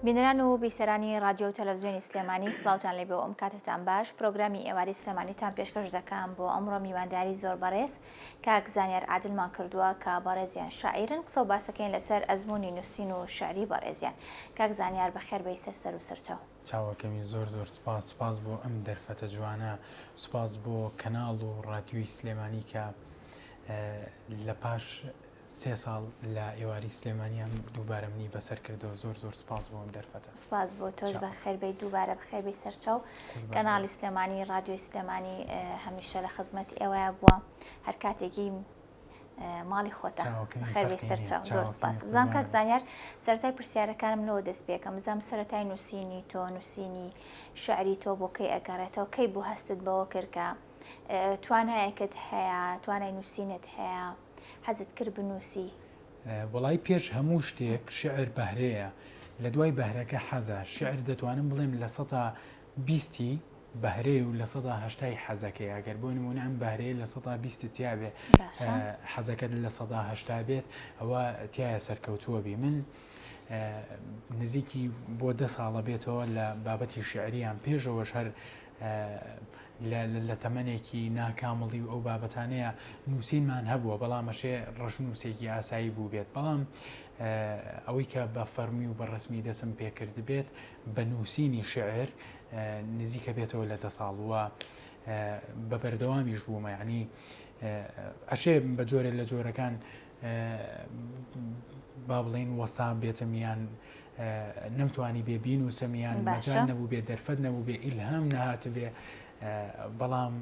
بینەران و بیسەرانی ڕادیۆ و تەلەڤزیۆنی سلێمانی سڵاوتان لێبێ و ئەم کاتەتان باش پرۆگرامی ئێواری سلێمانیتان پێشکەش دەکەم بۆ ئەمڕۆ میوانداری زۆر بەڕێز کاک زانیار عادلمان کردووە کە بەڕێزیان شاعیرن قسە و باسەکەین لەسەر ئەزموونی نووسین و شعری بەڕێزیان کاک زانیار بەخێر بێی سەر سەر و سەرچاو. چاوەکەمی زۆر زۆر سوپاس سوپاس بۆ ئەم دەرفەتە جوانە سوپاس بۆ کەناڵ و ڕادیۆی سلێمانی کە لە پاش سێ ساڵ لە ئێواری سلێمانیان دووبارە منی بەسەر کردەوە زۆر زۆر سپاس بۆ ئەم دەرفەتە. سپاس بۆ تۆش بەخێر بێی دووبارە بەخێر بێی سەرچاو کەناڵی سلێمانی ڕادیۆی سلێمانی هەمیشە لە خزمەت ئێوەیە بووە هەر کاتێکی ماڵی خۆتە بەخێر بێی سەرچاو زۆر سپاس بزانام کاک زانیار سەرەتای پرسیارەکانم لەوە دەست پێکەم بزانم سەرەتای نووسینی تۆ نووسینی شعری تۆ بۆ کەی ئەگەڕێتەوە کەی بوو هەستت بەوە کرد کە توانایەکت هەیە توانای نووسینت هەیە حەزت کرد بنووسی؟ وەڵایی پێش هەموو شتێک شیعر بەهرەیە، لە دوای بەهرەکە حەزە، شیعر دەتوانم بڵێم لە سەتا بیستی بەهرەیە و لە سەدا هەشتای حەزەکەیە، ئەگەر بۆ نموونە ئەم بەهرەیە لە سەدا بیستت تیا بێ حەزەکەت لە سەدا هەشتا بێت ئەوە تیایە سەرکەوتووە بی. من نزیکی بۆ دە ساڵە بێتەوە لە بابەتی شیعریان پێشەوەش هەر لە تەمەنێکی ناکامڵی و ئەو بابەتانەیە نووسینمان هەبووە بەڵام ئەشێ ڕەشنووسێکی ئاسایی بوو بێت بەڵام ئەوەی کە بە فەرمی و بە ڕسمی دەسم پێکردبێت بە نووسینی شعر نزیکە بێتەوە لە دە ساڵ وە بە بەردەوامیش بوومە یعنی ئەشێ بە جۆرێک لە جۆرەکان با بڵین وەستان بێتم یان نەمتوانی بێ بینوسم یان مەجال نەبوو بێ دەرفەت نەبوو بێ ئیلهام نەهاتبێ بەڵام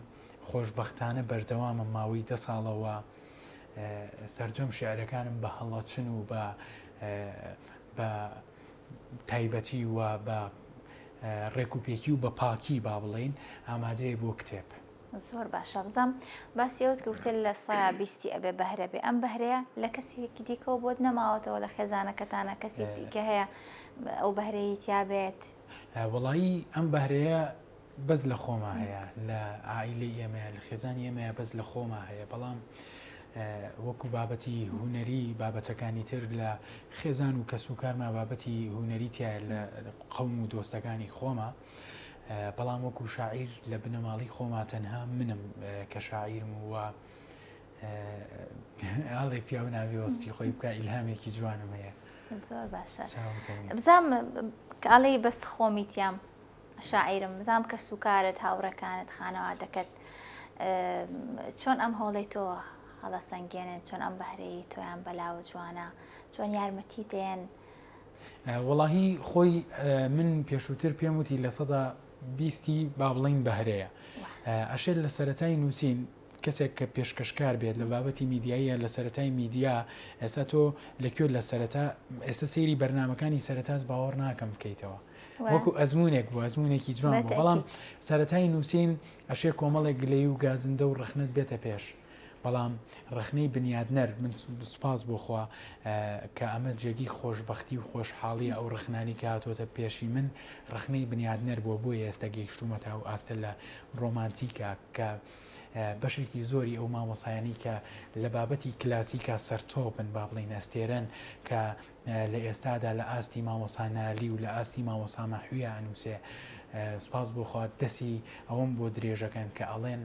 خۆشبەختانە بەردەوامە ماوەی دە ساڵەوە سەرجەم شعرەکانم بە هەڵەچن و بە بە تایبەتی و بە ڕێکوپێکی و بە پاکی با بڵین ئامادەیە بۆ کتێب. زۆر باشە بزانم باسی ئەوت کرد وتت لە سەیا بیستی ئەبێ بەهرە بێ ئەم بەهرەیە لە کەسێکی دیکەوە بۆت نەماوەتەوە لە خێزانەکەتانە کەسی دیکە هەیە ئەو بەهرەی تیا بێت؟ وەڵایی ئەم بەهرەیە بەس لە خۆما هەیە لە عائیلەی ئێمەیە لە خێزانی ئێمەیە بەس لە خۆما هەیە بەڵام وەکو بابەتی هونەری بابەتەکانی تر لە خێزان و کەس و کارما بابەتی هونەری تایە لە قەوم و دۆستەکانی خۆما بەڵام وەکو شاعیر لە بنەماڵی خۆما تەنها منم کە شاعیرم و ئاڵێ پیاو ناوی وەسپی خۆی بکە ئیلهامێکی جوانم هەیە زۆر باشە بزانم کاڵی بەس خۆمی تیام شاعیرم بزانم کە سوکارت هاوڕەکانت خانەوادەکەت چۆن ئەم هەوڵی تۆ هەڵەسەنگێنن چۆن ئەم بەهرەی تۆیان بەلاوە جوانە چۆن یارمەتی دێن وەڵاهی خۆی من پێشووتر پێم وتی 20%ی با بڵین بەهرەیە ئەشێت لە سەرەتای نووسین کەسێک کە پێشکەشکار بێت لە بابەتی میدیاییە لە سەرەتای میدیا ئێستا تۆ لە کوێ لە سەرەتا ئێستا سەیری بەرنمەکانی سەرەتاز باوەڕ ناکەم بکەیتەوە وەکو ئەزمونێک بوو ئەزمونێکی جوان بوو بەڵام سەرەتای نووسین ئەشێ کۆمەڵێک گلەی و گازندە و ڕەخنەت بێتە پێش بەڵام ڕەخنەی بنیادنەر، من سوپاس بۆ خوا کە ئەمە جێگەی خۆشبەختی و خۆشحاڵیە ئەو ڕەخنانەی کە هاتۆتە پێشی من ڕەخنەی بنیادنەر بووە بۆیە ئێستا گەیشتوومەتە ئەو ئاستە لە ڕۆمانتیکا کە بەشێکی زۆری ئەو مامۆسایانی کە لە بابەتی کلاسیکا سەرتۆپن با بڵین ئەستێرەن کە لە ئێستادا لە ئاستی مامۆسا نالی و لە ئاستی مامۆسا مەحویە ئەنووسێ سوپاس بۆ خوا دەسی ئەوەم بۆ درێژەکەن کە ئەڵێن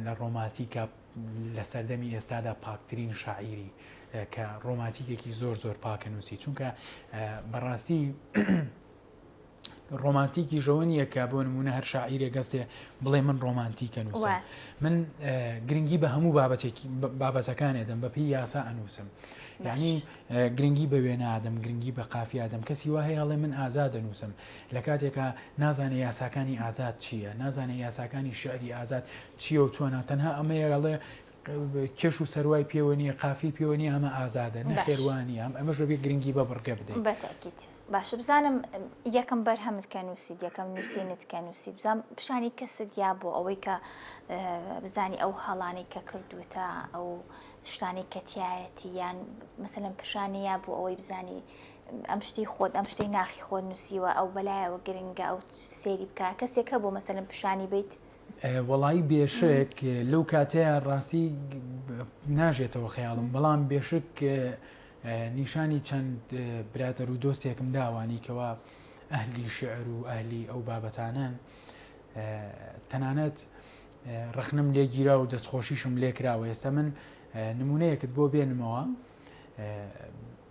لە ڕۆماتیکا لە سەردەمی ئێستادا پاکترین شاعیری کە ڕۆماتیکێکی زۆر زۆر پاکە نووسی چونکە بەڕاستی ڕۆمانتیکی ژەوە نییە کە بۆ نمونە هەر شاعیرێک گەستێ بڵێ من ڕۆمانتیکە نووسم من گرنگی بە هەموو بابەتێکی بابەتەکانێتم بە پێی یاسا ئەنووسم یعنی گرنگی بە وێنادەم گرنگی بە قافیادەم کەسی وا هەیە ئەڵێ من ئازاد دەنووسم لە کاتێکا نازانێ یاساکانی ئازاد چییە نازانێ یاساکانی شعری ئازاد چییە و چۆنە تەنها ئەمەیە ئەڵێ کێش و سەروای پێوە نییە قافی پێوە نییە ئەمە ئازادە نەخێر وا نییە ئەم ئەمەش دەبێ گرنگی بە بڕگە بدەیت. بەتەئکید باشە بزانم یەکەم بەرهەمت کە نووسیت یەکەم نووسینت کە نووسیت بزانم پیشانی کەست یا بۆ ئەوەی کە بزانی ئەو هەڵانەی کە کردووتە ئەو شتانەی کە تایەتی یان مەسەلەن پیشانی یا بۆ ئەوەی بزانی ئەم شتی خۆت ئەم شتەی ناخی خۆت نووسیوە ئەو بەلایەوە گرنگە ئەو سێری بکە کەسێک هەبوو مەسەلەن پیشانی بیت؟ وەڵایی بێشک لەو کاتەیە ڕاستی ناژێتەوە خەیاڵم بەڵام بێشک. نیشانی چەند برادەر و دۆستێکم دا ئەوانەی کەوا ئەهلی شیعر و ئەهلی ئەو بابەتانەن تەنانەت ڕەخنەم لێ گیرا و دەستخۆشیشم لێ کراوە ئێستا من نمونەیەکت بۆ بێنمەوە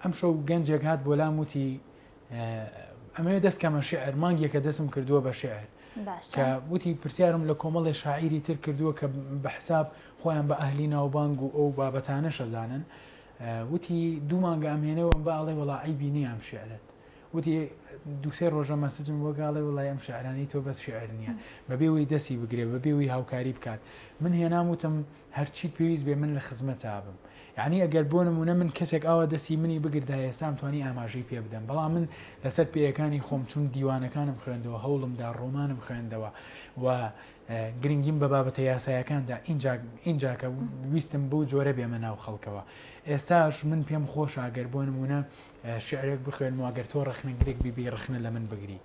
ئەمشەو گەنجێک هات بۆ لام وتی ئەمەوێ دەست کەمە شعر مانگێکە دەسم کردووە بە شعر کە وتی پرسیارم لە کۆمەڵێ شاعیری تر کردووە کە بە حساب خۆیان بە ئەهلی ناوبانگ و ئەو بابەتانە شەزانن وتی دوو مانگە ئەمهێنەوە ئەم باڵێ وەڵا عیبی نییە ئەم شعرت وتی دوسێ ڕۆژە مەسجم بۆ گاڵێ وڵای ئەم شعرانی تۆ بەس شعر نییە بەبێ وی دەسی بگرێ بەبێ وی هاوکاری بکات من هێنام وتم هەرچی پێویست بێ من لە خزمەتا بم یەعنی ئەگەر بۆ نموونە من کەسێک ئاوا دەستی منی بگردایە ئێستا ئەمتوانی ئاماژەی پێ بدەم بەڵام من لەسەر پێیەکانی خۆم چون دیوانەکانم خوێندەوە هەوڵم دا ڕۆمانم خوێندەوە و گرنگیم بە بابەتە یاسایەکاندا ئینجا ئینجا کە ویستم بەو جۆرە بێمە ناو خەڵکەوە ئێستاش من پێم خۆشە ئەگەر بۆ نموونە شعرێک بخوێنمەوە ئەگەر تۆ ڕەخنەگرێک بی بێی ڕەخنە لە من بگری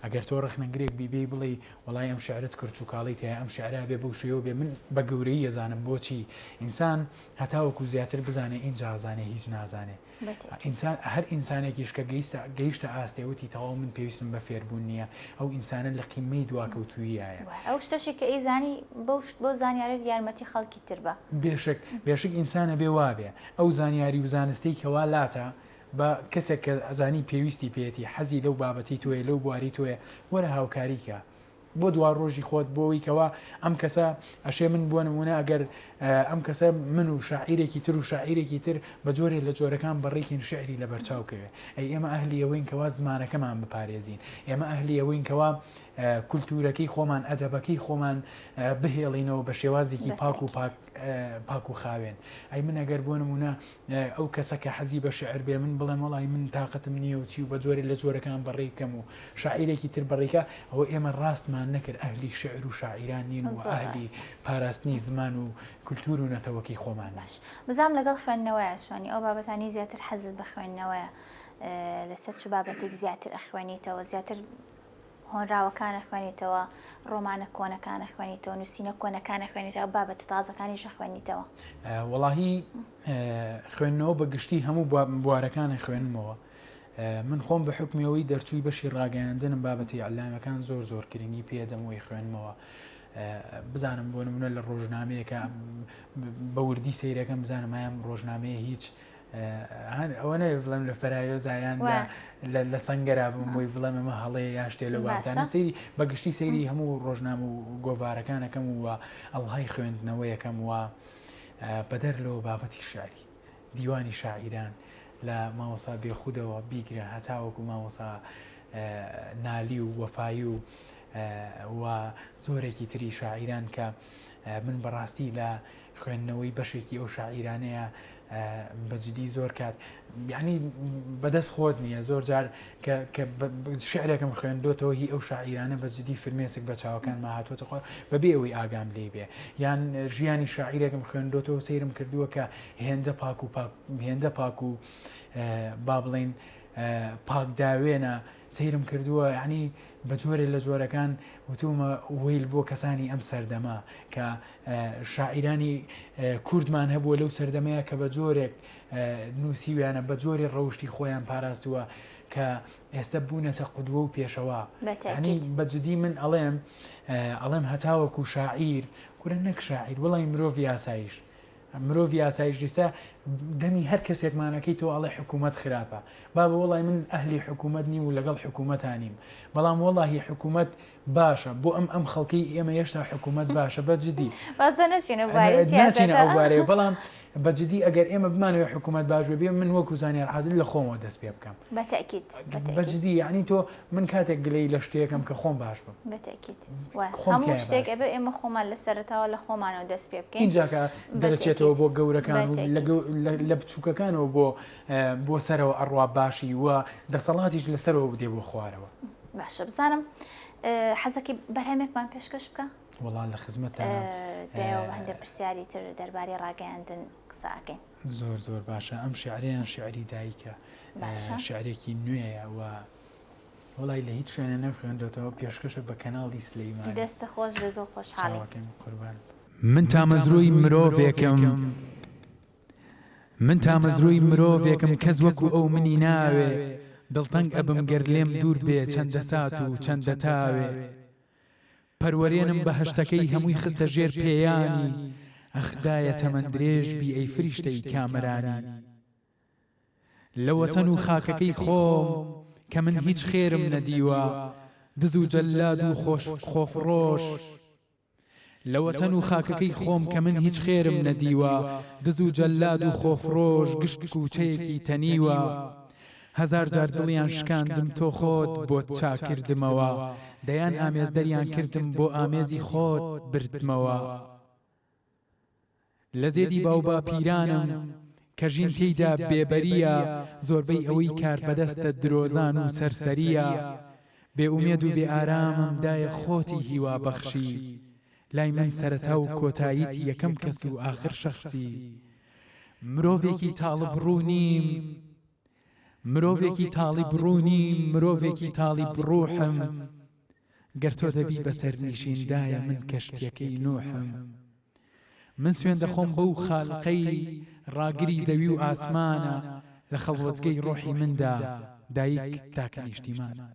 ئەگەر تۆ ڕەخنەگرێک بی بێی بڵێی وەڵای ئەم شعرەت کرچ و کاڵی تیایە ئەم شعرە ئەبێ بەو شێوە بێ من بە گەورەیی ئەزانم بۆچی ئینسان هەتاوەکو زیاتر بزانێ ئینجا ئەزانێ هیچ نازانێ ئینسان هەر ئینسانێکیش کە گەیستە گەیشتە ئاستێ وتی تەواو من پێویستم بە فێربوون نییە ئەو ئینسانە لە قیممەی دواکەوتووییایە. ئەو شتەشی کە ئەیزانی بەو شت بەو زانیارەت یارمەتی خەڵکی تر بە. بێشک بێشک ئینسان ئەبێ وابێ ئەو زانیاری و زانستەی کەوا لاتە با کەسێک کە ئەزانی پێویستی پێیەتی حەزی لەو بابەتەی تۆیە لەو بوارەی تۆیە وەرە هاوکاری کە بۆ دواڕۆژی خۆت بۆ ئەوەی کەوا ئەم کەسە ئەشێ من بۆ نمونە ئەگەر ئەم کەسە من و شاعیرێکی تر و شاعیرێکی تر بە جۆرێ لە جۆرەکان بەڕێکین شعری لەبەرچاو کەوێ ئەی ئێمە ئەهلی ئەوەین کەوا زمانەکەمان بپارێزین ئێمە ئەهلی ئەوەین کەوا کولتوورەکەی خۆمان ئەدەبەکەی خۆمان بهێڵینەوە بە شێوازێکی پاک و پاک پاک و خاوێن ئەی من ئەگەر بۆ نمونە ئەو کەسە کە حەزی بە شعر بێ من بڵێم وەڵی من تاقەتم نییە و چی و بە جۆرێ لە جۆرەکان بەڕێی بکەم و شاعیرێکی تر بەڕێکا ئەوە ئێمە ڕاستمان نەکرد ئەهلی شعر و شاعیران نین و ئەهلی پاراستنی زمان و کولتور و نەتەوەکەی خۆمان باش بزانم لەگەڵ خوێندنەوەیە چۆنی ئەو بابەتانی زیاتر حەزت بە خوێندنەوەیە لەسەر چ بابەتێک زیاتر ئەخوێنیتەوە زیاتر هۆنراوەکان ئەخوێنیتەوە، ڕۆمانە کۆنەکان ئەخوێنیتەوە، نووسینە کۆنەکان ئەخوێنیتەوە، بابەتە تازەکانیش ئەخوێنیتەوە؟ وەڵاهی خوێندنەوە بە گشتی هەموو بوارەکان ئەخوێنمەوە. من خۆم بە حوکمی ئەوەی دەرچووی بەشی ڕاگەیاندنم بابەتی ئیعلامەکان زۆر زۆر گرنگی پێدەم و ئەیخوێنمەوە. بزانم بۆ نمونە لە ڕۆژنامەیەکە بە وردی سەیرەکەم بزانم ئایا ئەم ڕۆژنامەیە هیچ ئەوە نەبێ بڵێم لە فەراوێزا یان لە سەنگەرا بم بۆی بڵێم ئەمە هەڵەیە یا شتێ لەو بابەتانە سەیری بە گشتی سەیری هەموو ڕۆژنامە و گۆڤارەکانەکەم و ئەڵهای خوێندنەوە یەکەم و بەدەر لەوە بابەتی شعری دیوانی شاعیران لە مامۆسا بێخودەوە بیگرە هەتاوەکو مامۆسا نالی و وەفایی و و زۆرێکی تری شاعیران کە من بەڕاستی لە خوێندنەوەی بەشێکی ئەو شاعیرانەیە بە جدی زۆر کات یعنی بەدەست خۆت نییە زۆر جار کە شعرێکم خوێندۆتەوە هی ئەو شاعیرانە بە جدی فرمێسک بە چاوەکانما هاتووەتە خوار بەبێ ئەوەی ئاگام لێ بێ یان ژیانی شاعیرێکم خوێندۆتەوە سەیرم کردووە کە هێندە پاک و پاک هێندە پاک و با بڵین پاکداوێنە سەیرم کردووە یعنی بە جۆرێ لە جۆرەکان وتومە وەیل بۆ کەسانی ئەم سەردەمە کە شاعیرانی کوردمان هەبووە لەو سەردەمەیە کە بە جۆرێک نووسیویانە بە جۆری ڕەوشی خۆیان پاراستووە کە ئێستا بوونەتە قودوە و پێشەوا ینی بە جدی من ئەڵێم ئەڵێم هەتاوەکو شاعیر کورە نەک شاعیر وڵی مرۆڤ یاسایش مرۆڤی ئاسایش ئیستا دەمی هەر کەسێکمانەکەی تۆ ئەڵێ حکوومەت خراپە بابە وەڵی من ئەهلی حکوومەت نیم و لەگەڵ حکوومەتا نیم بەڵام وەڵاهی حکوومەت باشە بۆ ئەم ئەم خەڵکەی ئێمە هێشتا حکوومەت باشە بە جدی با زۆر نەچینە بواری ناچینە ئەو بوارەیە بەڵام بە جدی ئەگەر ئێمە بمانەوێ حکوومەت باش بێ من وەکو زانیار عادل لە خۆمەوە دەست پێ بکەم بە تەئکید بە جدی یعنی تۆ من کاتێک گلەیی لە شتێکم کە خۆم باش بم بە تەئکید هەموو شتێک ئەبێ ئێمە خۆمان لە سەرەتاوە لە خۆمانەوە دەست پێ بکەین ئینجا کە دەرەچێتەوە بۆ گەورەکان و لە بچووکەکانەوە بۆ بۆ سەرەوە ئەڕوا باشی و دەسەڵاتیش لەسەرەوە بدێ بۆ خوارەوە. باشە بزانم حەزەکەی بەرهەمێکمان پێشکەش بکە؟ وەڵا لە خزمەتتانام. دوایەوە هەندێک پرسیاری تر دەربارەی ڕاگەیاندن قسە ئەکەین. زۆر زۆر باشە ئەم شعرەیان شعری دایکە شعرێکی نوێیە و وەڵای لە هیچ شوێنێ نەمخوێندۆتەوە پێشکەشە بە کەناڵی سلەیمانی. دەستت خۆش بێ زۆر خۆشحاڵین. چاوەکەم قوربان. من تامەزرۆی مرۆڤێکم. من تامەزرۆی مرۆڤێکم کەس وەکو ئەو منی ناوێ دڵتەنگ ئەبم گەر لێم دوور بێ چەندە سات و چەندە تاوێ پەروەرێنم بەهەشتەکەی هەمووی خستە ژێر پێیانی ئەخ دایە تەمەن درێژ بی ئەی فریشتەی کامەرانی لە وەتەن و خاکەکەی خۆم کە من هیچ خێرم نەدیوە دز و جەلاد و خۆفڕۆش لە وەتەن و خاکەکەی خۆم کە من هیچ خێرم نەدیوە دز و جەلاد و خۆفڕۆش گشت کوچەیەکی تەنیوە هەزار جار دڵیان شکاندم تۆ خۆت بۆت چاکردمەوە دەیان ئامێز دەریان کردم بۆ ئامێزی خۆت بردمەوە لە زێدی باوباپیرانم کە ژین تێیدا بێبەرییە زۆربەی ئەوەی کاربەدەستە درۆزان و سەرسەرییە بێ ئومێد و بێ ئارامم دایە خۆتی هیوا بەخشی لای من سەرەتا و کۆتاییت یەکەم کەس و ئاخر شەخسی مرۆڤێکی تاڵب ڕوو نیم مرۆڤێکی تاڵیب ڕوو نیم مرۆڤێکی تاڵیب ڕوحم گەر تۆ دەبی بە سەرنیشین دایە من کەشتیەکەی نوحم من سوێند دەخۆم بەو خالقەی ڕاگری زەوی و ئاسمانە لە خەڵوەتگەی ڕۆحی مندا دایک تاکە نیشتیمانە.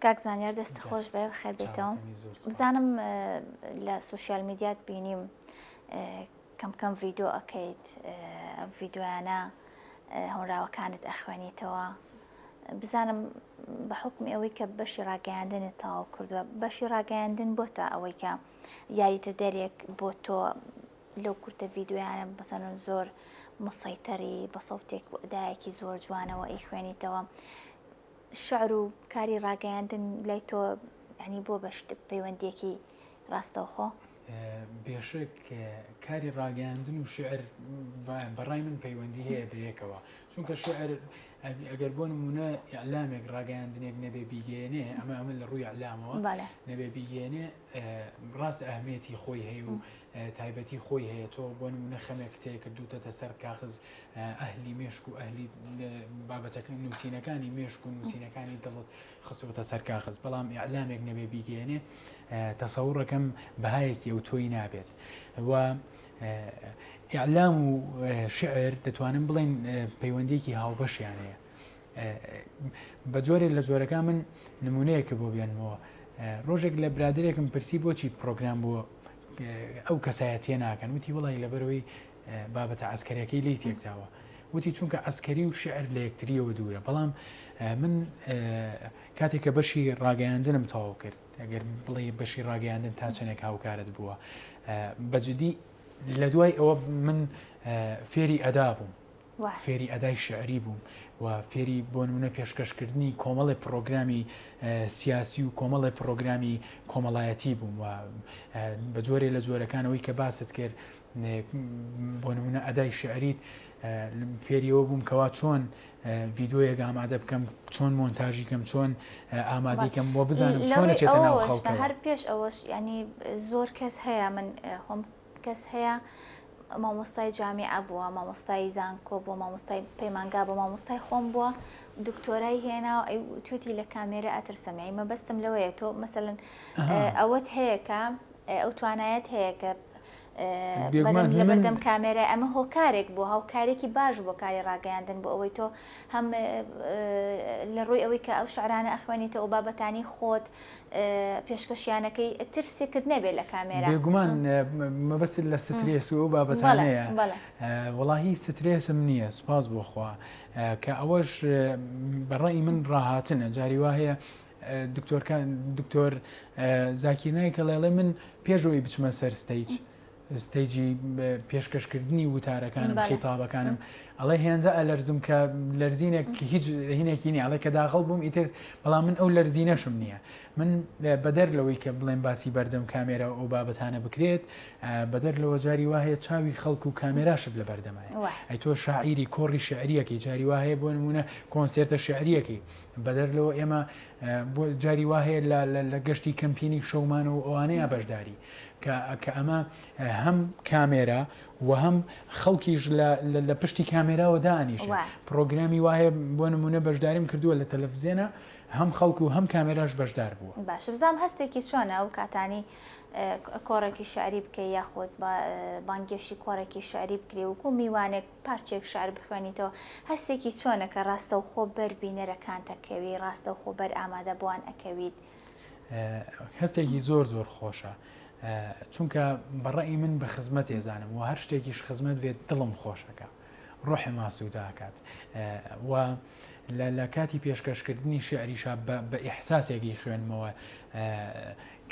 کاک زانیار دەست خۆش بێ بەخێر بێیتەوە بزانم لە سوسیال میدیات بینیم کەم کەم ڤیدۆ ئەکەیت ئەم ڤیدۆیانە هۆنراوەکانت ئەخوێنیتەوە بزانم بە حکمی ئەوەی کە بەشی ڕاگەیاندنت تەواو کردووە بەشی ڕاگەیاندن بۆتە ئەوەی کە یاریدەدەرێک بۆ تۆ لەو کورتە ڤیددیویانە بەسەن زۆر مسەیتەری بە سەوتێک و ئەدایەکی زۆر جوانەوە ئەیخوێنیتەوە شعر و کاری ڕاگەیاندن لای تۆ ینی بۆ بەش پەیوەندیەکی ڕاستەوخۆ؟ بێشک کاری ڕاگەیاندن و شعر بەڕای من پەیوەندی هەیە بەیەکەوە چونکە شعر ئەگەر بۆ نمونە ئیعلامێک ڕاگەیاندنێک نەبێ بیگەێنێ ئەمە ئەمە لە ڕووی ئیعلامەوە نەبێ بیگەێنێ ڕاست ئەهمیەتی خۆی هەیە و تایبەتی خۆی هەیە تۆ بۆ نمونە خەمێک تێکردوتەتە سەر کاغز ئەهلی مێشک و ئەهلی بابەتەکە نووسینەکانی مێشک و نووسینەکانی دڵت خستووەتە سەر کاغەز، بەڵام ئیعلامێک نەبێ بیگەیەنێ تەسەوڕەکەم بەهایەکی ئەوتۆی نابێت و ئیعلام و شعر دەتوانم بڵێن پەیوەندیەکی هاوبەشیان هەیە. بە جۆرێک لە جۆرەکان من نمونەیەکە بۆ بێنمەوە ڕۆژێک لە برادێکم پرسی بۆچی پرۆگرام بۆ ئەو کەسایەتیە ناکەن وتی وڵی لەبەرەوەی بابەتە عەسکەریەکەی لێی تێکداوە وتی چونکە عەسکەری و شعر لە یەکتریەوە دوورە بەڵام من کاتێک کە بەشی ڕاگەیاندنم تەواو کرد ئەگەر بڵێ بەشی ڕاگەیاندن تا چەندێک هاوکارت بووە بەجددی لە دوای ئەوە من فێری ئەدا بووم فێری ئەدای شعری بووم و فێری بۆ نمونە پێشکەشکردنی کۆمەڵی پرۆگرامی سیاسی و کۆمەڵی پرۆگرامی کۆمەڵایەتی بووم و بە جۆرێ لە جۆرەکانەوەی کە باست کرد بۆ نمونە ئەدای شعریت فێریەوە بووم کەوا چۆن ڤیددیویەک ئامادە بکەم چۆن مۆنتاژی کەم چۆن ئامادەی کەم بۆ بزانم چۆن چێتە ناو خەڵک هەر پێش ئەوەش ینی زۆر کەس هەیە من خۆم کەس هەیە مامۆستای جامیعە بووە مامۆستای زانکۆ بووە مامۆستای پەیمانگا بۆ مامۆستای خۆم بووە دکتۆرای هێنا و توێتی لە کامێرە ئەترسم یعنی مەبەستم لەوەیە تۆ مەسەلەن ئەوەت هەیە کە ئەو توانایەت هەیە کە لەبەردەم کامێرای ئەمە هۆکارێک بوو هاوکارێکی باش بۆ کاری ڕاگەیاندن بۆ ئەوەی تۆ هەم لە ڕووی ئەوەی کە ئەو شعرانە ئەخوێنیتەوە بابەتانی خۆت پێشکەشیانەکەی ترسێکت نەبێت لە کامێرا. بێگومان مەبەستت لە سترێس و ئەو بابەتانەیە وەڵاهی سترێسم نییە سوپاس بۆ خوا کە ئەوەش بەڕای من ڕاهاتنە جاری وا هەیە دکتۆرکان دکتۆر زاکیر نایک ئەڵێ من پێشەوەی بچمە سەر stage stage ی پێشکەشکردنی وتارەکانم خیتابەکانم ئەڵێ هێنجە ئەلەرزم کە لەرزینێک هیچ هینێکی نیە ئەڵێ کە داخڵ بووم ئیتر بەڵام من ئەو لەرزینەشم نییە من بەدەر لەوەی کە بڵێن باسی بەردەم کامێرا ئەو بابەتانە بکرێت بەدەر لەوە جاری وا هەیە چاوی خەڵک و کامێراشت لە بەردەمایە ئەی تۆ شاعیری کۆڕی شعریەکەی جاری وا هەیە بۆ نمونە کۆنسێرتە شعریەکەی بەدەر لەوە ئێمە بۆ جاری وا هەیە لە گەشتی کەمپینی شەومان و ئەوانەیە بەشداری. کە کە ئەمە هەم کامێرا و هەم خەڵکیش لە لە پشتی کامێراوە دانیشێ پرۆگرامی وایە بۆ نمونە بەشداریم کردووە لە تەلەفزیۆنە هەم خەڵک و هەم کامێراش بەشدار بووە. باشە بزانم هەستێکی چۆنە ئەو کاتانی کۆڕێکی شعری بکەی یاخود بانگێشی کۆڕێکی شعری بکرێ وەکو میوانێک پارچەیەک شعر بخوێنیتەوە هەستێکی چۆنە کە ڕاستەوخۆ بەر بینەرەکانت ئەکەوی ڕاستەوخۆ بەر ئامادەبووان ئەکەویت؟ هەستێکی زۆر زۆر خۆشە چونکە بەڕئی من بە خزمەت ێزانم و هەر شتێکیش خزمەت بێت دڵم خۆشەکە ڕۆحم ئاسوودە ئەکات و لە کاتی پێشکەشکردنی شعریشا بە ئیحساسێکی خوێنمەوە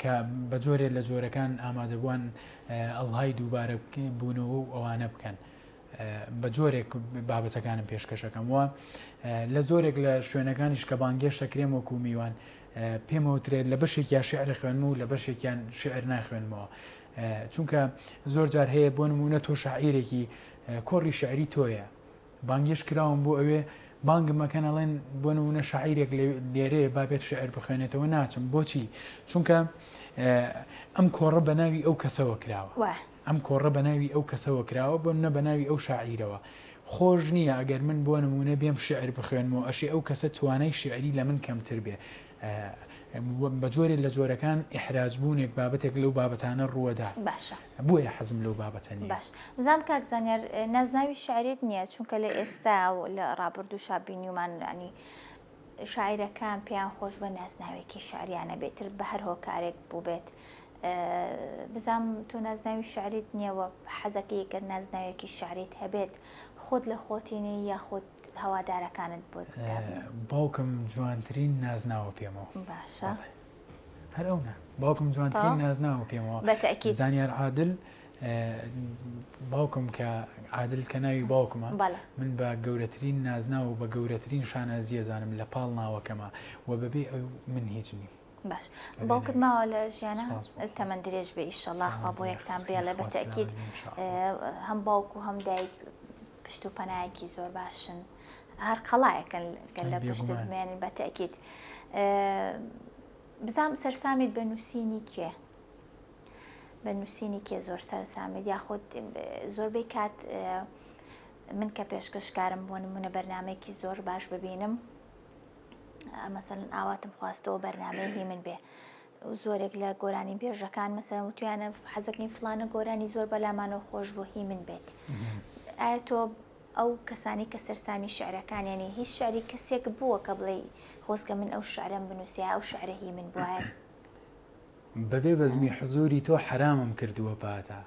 کە بە جۆرێ لە جۆرەکان ئامادەبووان ئەڵهای دووبارە بوونەوە و ئەوانە بکەن. بە جۆرێک بابەتەکانم پێشکەشەکەم وە لە زۆرێک لە شوێنەکانیش کە بانگێشتەکرێم وەکو میوان پێمەوترێت لە بەشێکیان شعر خوێنم و لە بەشێکیان شعر ناخوێنمەوە چونکە زۆر جار هەیە بۆ نمونە تۆ شاعیرێکی کۆڕی شعری تۆیە بانگێشت کراوم بۆ ئەوێ بانگم مەکەن ئەڵێن بۆ نمونە شاعیرێک لێرەیە با بێت شعر بخوێنێتەوە ناچم بۆچی چونکە ئەم کۆڕە بە ناوی ئەو کەسەوە کراوە ئەم کۆڕە بە ناوی ئەو کەسەوە کراوە بۆ نە بە ناوی ئەو شاعیرەوە خۆش نییە ئەگەر من بۆ نمونە بێم شعر بخوێنمەوە ئەشێ ئەو کەسە توانای شعری لە من کەمتر بێ بە جۆرێ لە جۆرەکان ئیحراج بوونێک بابەتێک لەو بابەتانە ڕووەدا باشە بۆیە حەزم لەو بابەتە نییە. باش بزانم کاک زانیار نازناوی شاعریت نییە چونکە لە ئێستا و لە ڕابردووشا بینیومان ینی شاعیرەکان پێیان خۆش بە نازناوێکی شعریانە بێتر بە هەر هۆکارێک بووبێت بزانم تۆ نازناوی شعریت نییە و حەزەکەی گەر نازناوێکی شعریت هەبێت خۆت لە خۆتی نی یاخود هەوادارەکانت بۆت دابنێن؟ باوکم جوانترین نازناوە پێمەوە. باشە. بەڵێ. هەر ئەو نا. باوکم جوانترین تەواو. نازناوە پێمەوە. بە تەئکید. زانیار عادل باوکم کە عادل کە ناوی باوکمە بەڵێ. من بە گەورەترین نازناو و بە گەورەترین شانازی ئەزانم لە پاڵ ناوەکەما و بەبێ ئەو من هیچ نیم. باش باوکت ماوە لە ژیانە؟ سپاس بۆ خوا. تەمەن درێژ بێ ئیشەڵا خوا سلامەت بۆ بێ یەکتان بێڵێ بە خوا تەئکید سلامەت بێ ان شاء اللە. هەم باوک و هەم دایک پشت و پەنایەکی زۆر باشن هەر قەڵایەکن گەر لە پشتت بێگومان. بمێنن بە تەئکید بزانم سەرسامیت بە نووسینی کێ؟ بە نووسینی کێ زۆر سەرسامیت یاخود زۆربەی کات من کە پێشکەشکارم بۆ نمونە بەرنمەیەکی زۆر باش ببینم مەسەلەن ئاواتم خواستەوە بەرنمەی هی من بێ زۆرێک لە گۆرانی بێژەکان مەسەلەن وتویانە حەزەکەین فلانە گۆرانی زۆر بەلامانەوە خۆش بۆ هی من بێت ئایا تۆ ئەو کەسانی کە سەرسامی شعرەکانیانی هیچ شعری کەسێک بووە کە بڵێ خۆزگە من ئەو شعرم بنووسیا ئەو شعرە هی من بوایە بەبێ بەزمی حزوری تۆ حەرامم کردووە پاتا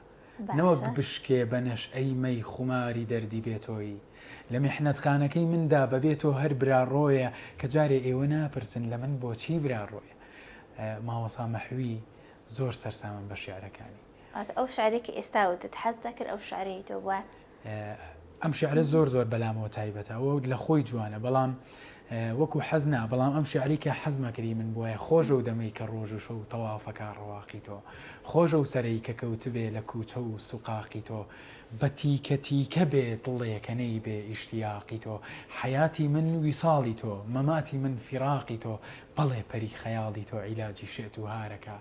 نەوەک بشکێ بە نەشئەی مەی خوماری دەردی بێ تۆیی لە میحنەتخانەکەی مندا بەبێ تۆ هەر براڕۆیە کە جارێ ئێوە ناپرسن لە من بۆچی براڕۆیە مامۆسا مەحوی زۆر سەرسامم بە شیعرەکانی. واتە ئەو شعرەی کە ئێستا وتت حەزت دەکرد ئەو شعرەی تۆ بوایە؟ ئەم شعرە زۆر زۆر بەلامەوە تایبەتە ئەوە لە خۆی جوانە بەڵام وەکو حەز نا بەڵام ئەم شعری کە حەزمەکری من بواە خۆشە و دەمەی کە ڕۆژ و شەو تەوافەکە ڕەواقی تۆ خۆشە و سەرەی کە کەوتبێ لە کوچە و سوقاقی تۆ بە تیکە تیکە بێ دڵێ کە نەیبێ ئیشتیاقی تۆ حەیاتی من ویساڵی تۆ مەماتی من فیراقی تۆ بەڵێ پەری خەیاڵی تۆ عیلاجی شێت و هارەکە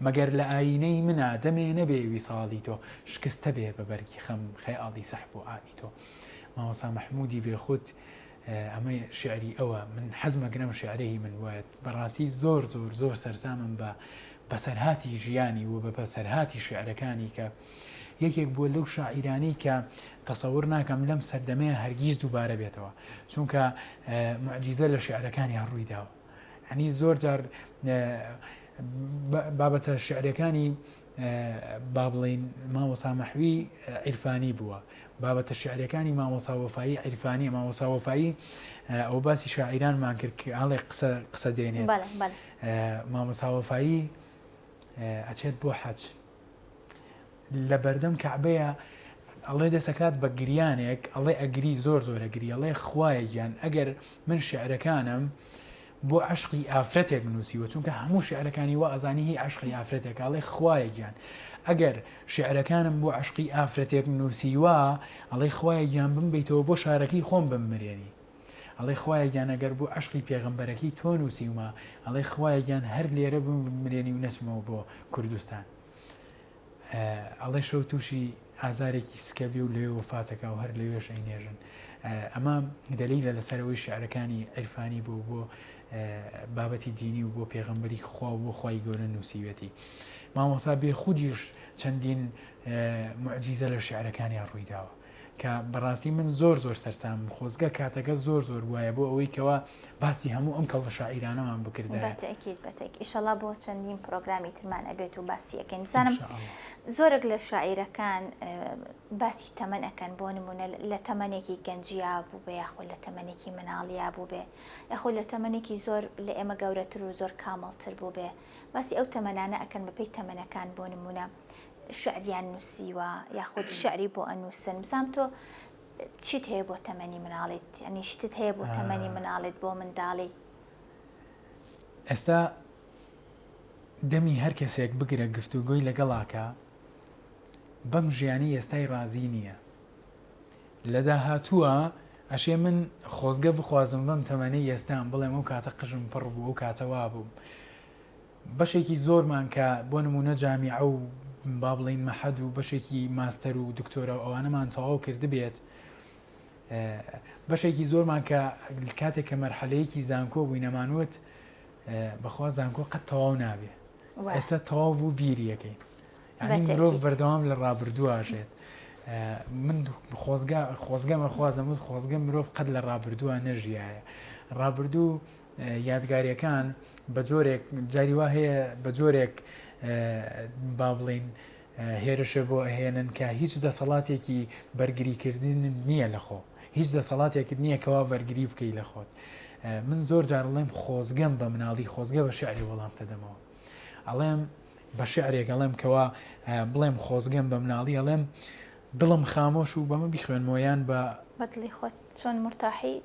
مەگەر لە ئایینەی منا دەمێ نەبێ ویساڵی تۆ شکستە بێ بە بەرگی خەم خەیاڵی سەحب و ئالی تۆ مامۆستا مەحموودی بێخود ئەمە شیعری ئەوە من حەزمەکرم شیعرە هی من بوایە بەڕاستی زۆر زۆر زۆر سەرسامم بە بەسەرهاتی ژیانی و بە بەسەرهاتی شیعرەکانی کە یەکێک بووە لەو شاعیرانەی کە تەسەور ناکەم لەم سەردەمەیە هەرگیز دووبارە بێتەوە چونکە معجیزە لە شیعرەکانیان ڕووی داوە هەنی زۆر جار بابەتە شیعرەکانی با بڵێین مامۆستا مەحوی عیرفانی بووە بابەتە شیعرەکانی مامۆستا وەفایی عیرفانیە مامۆستا وەفایی ئەو باسی شاعیرانمان کرد کە هەڵێ قسە قسە دێنێت مامۆستا وەفایی ئەچێت بۆ حەج لە بەردەم کەعبەیە ئەڵێ دەسەکات بە گریانێک ئەڵێ ئەگری زۆر زۆر ئەگری ئەڵێ خوایە گیان ئەگەر من شعرەکانم بۆ عەشقی ئافرەتێک نووسیوە چونکە هەموو شعرەکانی وا ئەزانی هی عەشقی ئافرەتێکە ئەڵێ خوایە گیان ئەگەر شعرەکانم بۆ عەشقی ئافرەتێک نووسیوە ئەڵێ خوایە گیان بمبەیتەوە بۆ شارەکەی خۆم بممرێنی ئەڵێ خوایە گیان ئەگەر بۆ عەشقی پێغەمبەرەکەی تۆ نووسیومە ئەڵێ خوایە گیان هەر لێرە بممرێنی و نەچمەوە بۆ کوردستان. ئەڵێ شەو تووشی ئازارێکی سکە بێ و لەوێ وەفاتەکا و هەر لەوێش ئەینێژن. ئەمە دەلیلە لەسەر ئەوەی شیعرەکانی عیرفانی بوو بۆ بابەتی دینی و بۆ پێغەمبەری خوا و بۆ خوای گەورە نووسیوێتی. مامۆستا بێخودیش چەندین موعجیزە لە شیعرەکانیا ڕوویداوە. کە بەڕاستی من زۆر زۆر سەرسامم خۆزگە کاتەکە زۆر زۆر بوایە بۆ ئەوەی کەوا باسی هەموو ئەم کەڵە شاعیرانەمان بکردایە. بەتەئکید بەتەئکید ئیشەڵا بۆ چەندین پرۆگرامی ترمان ئەبێت و باسی ئەکەین بزانم زۆرێک لە شاعیرەکان باسی تەمەن ئەکەن بۆ نمونە لە تەمەنێکی گەنجیا بووبێ یاخود لە تەمەنێکی مناڵیا بووبێ یاخود لە تەمەنێکی زۆر لە ئێمە گەورەتر و زۆر کامڵتر بووبێ باسی ئەو تەمەنانە ئەکەن بەپێی تەمەنەکان بۆ نمونە شعریان نووسیوە یاخود شعری بۆ ئەنووسن بزانام تۆ چیت هەیە بۆ تەمەنی مناڵیت ینی شتت هەیە بۆ تەمەنی مناڵیت بۆ منداڵی؟ ئێستا دەمی هەر کەسێک بگرە گفتوگۆی لەگەڵاکە بەم ژیانی ئێستای ڕازی نییە لە داهاتووە ئەشێ من خۆزگە بخوازم بەم تەمەنەی ئێستام بڵێم ئەو کاتە قژم پڕ بوو ئەو کاتە وابووم بەشێکی زۆرمان کە بۆ نموونە جامیعە و با بڵێین مەحەد و بەشێکی ماستەر و دکتۆرا و ئەوانەمان تەواو کردبێت بەشێکی زۆرمان کە کاتێک کە مەرحەلەیەکی زانکۆ بووین ئەمانوت بەخوا زانکۆ قەت تەواو نابێ ئێستا تەواو بوو بیریەکەی یعنی مرۆڤ بەردەوام لە ڕابردوواژێت من خۆزگە خۆزگەمە خوازم وت خۆزگە مرۆڤ قەت لە ڕابردووە نەژیایە ڕابردوو یادگاریەکان بە جۆرێک جاری وا هەیە بە جۆرێک با بڵین هێرشە بۆ ئەهێنن کە هیچ دەسەڵاتێکی بەرگریکردن نییە لە خۆ هیچ دەسەڵاتێکت نییە کەوا بەرگری بکەی لە خۆت من زۆر جار ڵێم خۆزگەم بە مناڵی خۆزگە بە شعری وەڵام دەدەمەوە ئەڵێم بە شعرێک ئەڵێم کەوا بڵێم خۆزگەم بە مناڵی ئەڵێم دڵم خامۆش و بەمە بیخوێنمەوە یان بە بەدڵی خۆت چۆن مرتاحی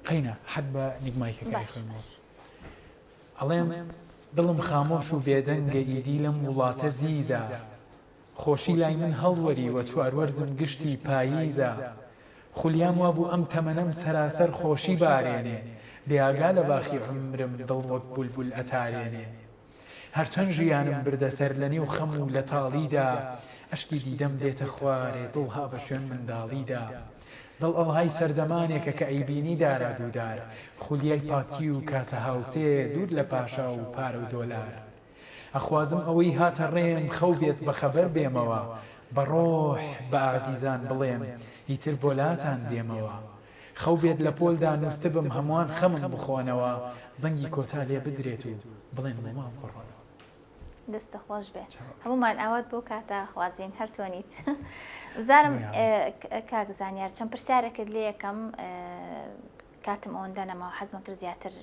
قەینا حەد بە نیک مایکەکە ئەیخوێنمەوە ئەڵێم دڵم خامۆش و بێدەنگە ئیدی لەم وڵاتە زیزە خۆشی لای من هەڵوەریوە چواروەرزم گشتی پاییزە خولیام وابوو ئەم تەمەنەم سەراسەر خۆشی بارێنێ بێئاگا لە باخی عومرم دڵ وەک بولبول ئەتارێنێ هەرچەند ژیانم بردە سەر لە نێو خەم و لە تاڵیدا ئەشکی دیدەم دێتە خوارێ دڵ ها بە شوێن منداڵیدا دڵ ئەڵهای سەردەمانێکە کە ئەیبینی دارا دوودار خولیای پاکی و کاسە هاوسێ دوور لە پاشا و پارە و دۆلار ئەخوازم ئەوەی هاتە ڕێم خەو بێت بە خەبەر بێمەوە بە ڕۆح بە ئازیزان بڵێم ئیتر بۆ لاتان دێمەوە خەو بێت لە پۆلدا نووستبم هەمووان خەمم بخۆنەوە زەنگی کۆتا لێ بدرێت و بڵێن بۆ ماڵ بڕۆنەوە. دەستت خۆش بێ هەموومان ئاوات بۆ کاتە خوازین هەر تۆ نیت بزانم کاک زانیار چەند پرسیارێکت لێ یەکەم کاتم ئەوەندە نەماوە حەزمە کرد زیاتر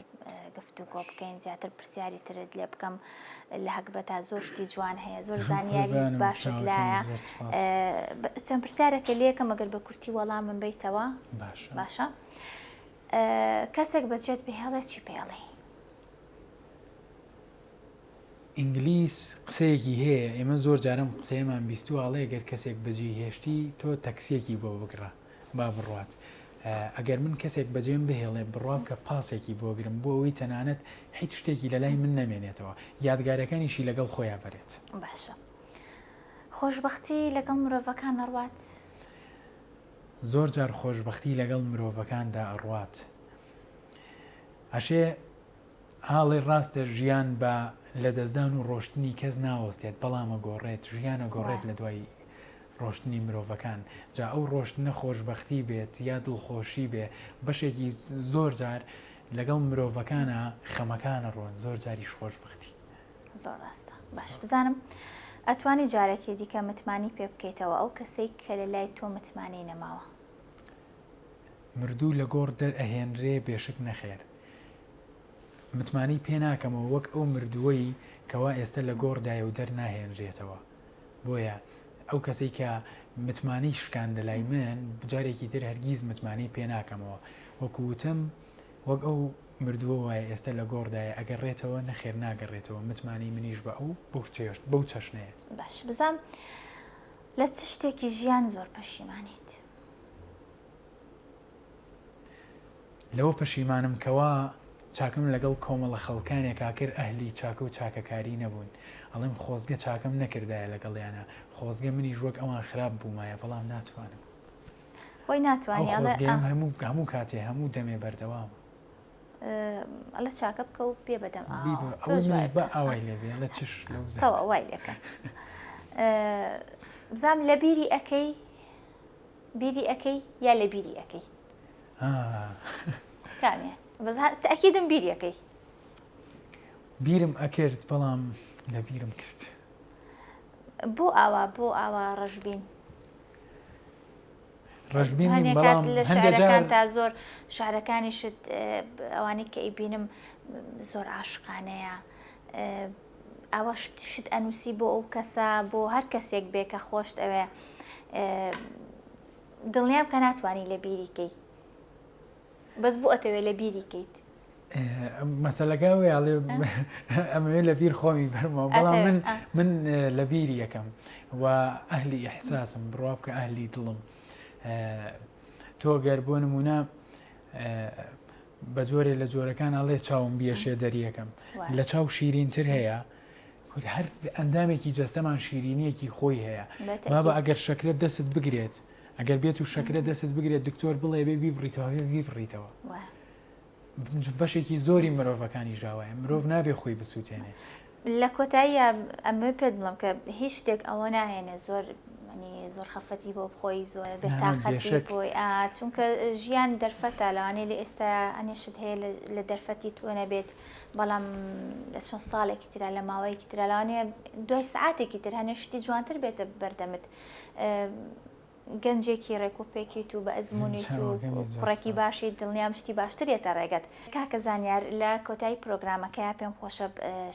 گفتوگۆ بکەین زیاتر پرسیاری ترت لێ بکەم لە هەگبەتا زۆر شتی جوان هەیە زۆر زانیاری باشت لایە چەند پرسیارێکە لێکەم ئەگەر بە کورتی وەڵامم بیتەوە باشە کەسێک بەچێت بهێڵێ چی پێڵێ ئینگلیس قسەیەکی هەیە ئێمە زۆر جارم قسەیەمان بیستووە ئەڵێ گەر کەسێک بەجێی هێشتی تۆ تەکسیەکی بۆ بگڕە با بڕوات ئەگەر من کەسێک بەجێم بهێڵێ بڕوا بکە پاسێکی بۆ گرم بۆ ئەوەی تەنانەت هیچ شتێکی لەلای من نەمێنێتەوە یادگارەکانیشی لەگەڵ خۆیان بەرێت. باشە خۆشبەختی لەگەڵ مرۆڤەکان ئەڕوات؟ زۆر جار خۆشبەختی لەگەڵ مرۆڤەکاندا ئەڕوات ئەشێ ئاڵێ ڕاستە ژیان بە لەدەستدان و ڕۆشتنی کەس ناوەستێت بەڵام ئەگۆڕێت ژیان ئەگۆڕێت لە دوای ڕۆشتنی مرۆڤەکان جا ئەو ڕۆشتنە خۆشبەختی بێت یا دڵخۆشی بێ بەشێکی زۆر جار لەگەڵ مرۆڤەکانە خەمەکانە ڕۆن زۆر جاریش خۆشببختی زۆر ڕاستە باش بزانم ئەتوانی جارێکی دیکە متمانی پێ بکەیتەوە ئەو کەسێک کە لە لای تۆ متمانی نەماوە مردوو لە گۆڕ دەرئەهێنرێ بێشک نەخێر متمانەی پێ ناکەمەوە وەک ئەو مردووەی کەوا ئێستە لە گۆڕدایە و دەرناهێنرێتەوە بۆیە ئەو کەسەی کە متمانەی شکاندە لای من جارێکی تر هەرگیز متمانەی پێ ناکەمەوە وەکو وتم وەک ئەو مردووە وایە ئێستە لە گۆڕدایە ئەگەڕێتەوە نەخێر ناگەڕێتەوە متمانەی منیش بە ئەو بەو چەشنەیە. باش بزانم لە چ شتێکی ژیان زۆر پەشیمانیت؟ لەوە پەشیمانم کەوا. چاکەم لەگەڵ کۆمەڵە خەڵکانێکا کرد ئەهلی چاکە و چاکەکاری نەبوون. ئەڵێم خۆزگە چاکەم نەکردایە لەگەڵیانا، خۆزگە منیش وەک ئەوان خراپ بوومایە، بەڵام ناتوانم. خۆی ناتوانی ئەو خۆزگەیەم هەموو هەموو کاتێ هەموو دەمێ بەردەوامە. ئەڵێ چاکە بکە و پێ بەدەم ئاوە. ئەو منیش بە ئاوای لێ بێ ئەڵێ چش لەو زەرد. تەواو وای لێکە. بزانم لە بیری ئەکەی بیری ئەکەی یا لە بیری ئەکەی؟ کامیان؟ بەس تەئکیدم بیری ئەکەی. بیرم ئەکرد بەڵام لە بیرم کرد. بۆ ئاوا بۆ ئاوا ڕەشبین؟ ڕەشبین نیم هەنێ کات بەڵام لە هەندێ جار شعرەکان تا زۆر شعرەکانیشت ئەوانەی کە ئەیبینم زۆر عاشقانەیە ئاوا شت شت ئەنووسی بۆ ئەو کەسە بۆ هەر کەسێک بێ کە خۆشت ئەوێ دڵنیام کە ناتوانی لە بیری کەی بەس بۆ ئەتەوێ لە بیری کەیت؟ مەسەلەکە ئەوەیە ئەڵێ ئەمەوێ لە بیر خۆمی بەرمەوە بەڵام من من لە بیری یەکەم و ئەهلی ئیحساسم بڕوا بکە ئەهلی دڵم تۆ گەر بۆ نمونە بە جۆرێ لە جۆرەکان ئەڵێ چاوم بیەشێ دەریەکەم لە چاو شیرینتر هەیە هەر ئەندامێکی جەستەمان شیرینیەکی خۆی هەیە بابە ئەگەر شەکرە دەست بگرێت ئەگەر بێت و شەکرە دەست بگرێت دکتۆر بڵێ بێ بیبڕیتەوە بێ بیبڕیتەوە بەشێکی زۆری مرۆڤەکانی ژاوایە مرۆڤ نابێ خۆی بسووتێنێ. لە کۆتاییا ئەمەوێ پێت بڵێم کە هیچ شتێک ئەوە ناهێنێ زۆر زۆر خەفەتی بۆ بخۆی زۆر بێتاقەتی بۆی چونکە ژیان دەرفەتە لەوانەیە لە ئێستا ئەنێ شت هەیە لە دەرفەتی تۆ نەبێت بەڵام لە چەند ساڵێکی ترا لە ماوەیەکی ترا لەوانەیە دوای سعاتێکی تر هەنێ شتی جوانتر بێتە بەردەمت گەنجێکی ڕێک و پێکیت و بە ئەزموونیت و کوڕێکی باشیت دڵنیام شتی باشتر یەتە ڕێگەت. کاکە زانیار لە کۆتایی پرۆگرامەکەیا پێم خۆشە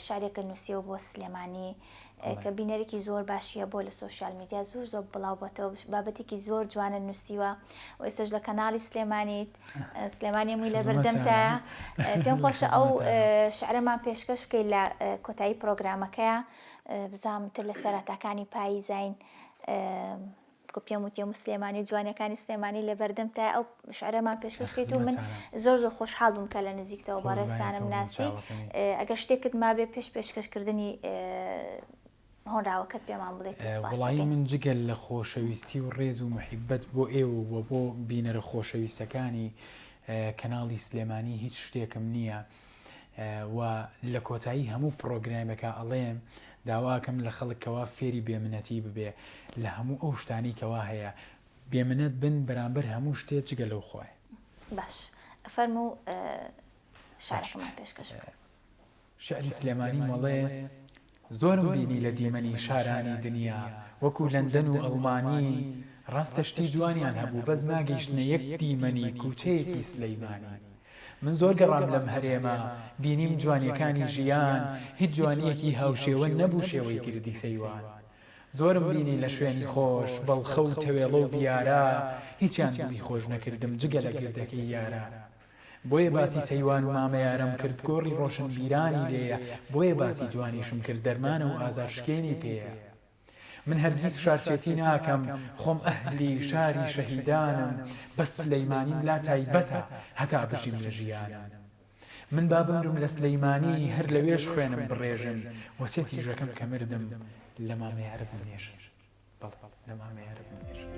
شعرێکت نووسیەوە بۆ سلێمانی کە بینەرێکی زۆر باشیە بۆ لە سۆشیال میدیا زۆر زۆر بڵاو بۆتەوە بابەتێکی زۆر جوانە نووسیوە و ئێستاش لە کەناڵی سلێمانیت سلێمانی هەمووی لە بەردەمتایە پێم خۆشە ئەو شعرەمان پێشکەش بکەیت لە کۆتایی پرۆگرامەکەیا بزانم تر لە سەرەتاکانی پاییزاین کو پێم وتی ئەم سلێمانی و جوانیەکانی سلێمانی لە بەردەمتایە ئەو شعرەمان پێشکەش کەیت و من زۆر زۆر خۆشحاڵ بووم کە لە نزیکتەوە بەڕێزتانم ناسی ئەگەر شتێکت مابێ پێش پێشکەشکردنی هۆنراوەکەت پێمان بڵێیت و سوپاست وەڵایی دەکەین. من جگە لە خۆشەویستی و ڕێز و موحیبەت بۆ ئێوە و بۆ بینەرە خۆشەویستەکانی کەناڵی سلێمانی هیچ شتێکم نییە و لە کۆتایی هەموو پڕۆگرامێکا ئەڵێم داواکەم لە خەڵک کەوا فێری بێ منەتی ببێ لە هەموو ئەو شتانەی کەوا هەیە بێ منەت بن بەرامبەر هەموو شتێ جگە لەو خوایە. باش فەرموو شعرەکەمان پێشکەش بکە. شعری سلێمانیم ئەڵێ زۆرم بینی لە دیمەنی شارانی دنیا وەکو لەندەن و ئەڵمانی ڕاستە شتی جوانیان هەبوو بەس ناگەیشتنە یەک دیمەنی کوچەیەکی سلەیمانی من زۆر گەڕام لەم هەرێمە بینیم جوانیەکانی ژیان هیچ جوانیەکی هاوشێوە نەبوو شێوەی گردی سەیوان زۆرم بینی لە شوێنی خۆش بەڵخە و تەوێڵە و بیارە هیچیان دڵی خۆش نەکردم جگە لە گردەکەی یارە بۆیە باسی سەیوان و مامە یارەم کرد گۆڕی ڕۆشنبیرانی لێیە بۆیە باسی جوانیشم کرد دەرمانە و ئازارشکێنی پێیە من هەرگیز شارچێتی ناکەم خۆم ئەهلی شاری شەهیدانم بەس سلەیمانیم لا تایبەتە هەتا بژیم لە ژیانم من با بمرم لە سلەیمانی هەر لەوێش خوێنم بڕێژن وەسێتی ژەکەم کە مردم لە مامە یارە بمنێژن بەڵێ لە مامە یارە بمنێژن.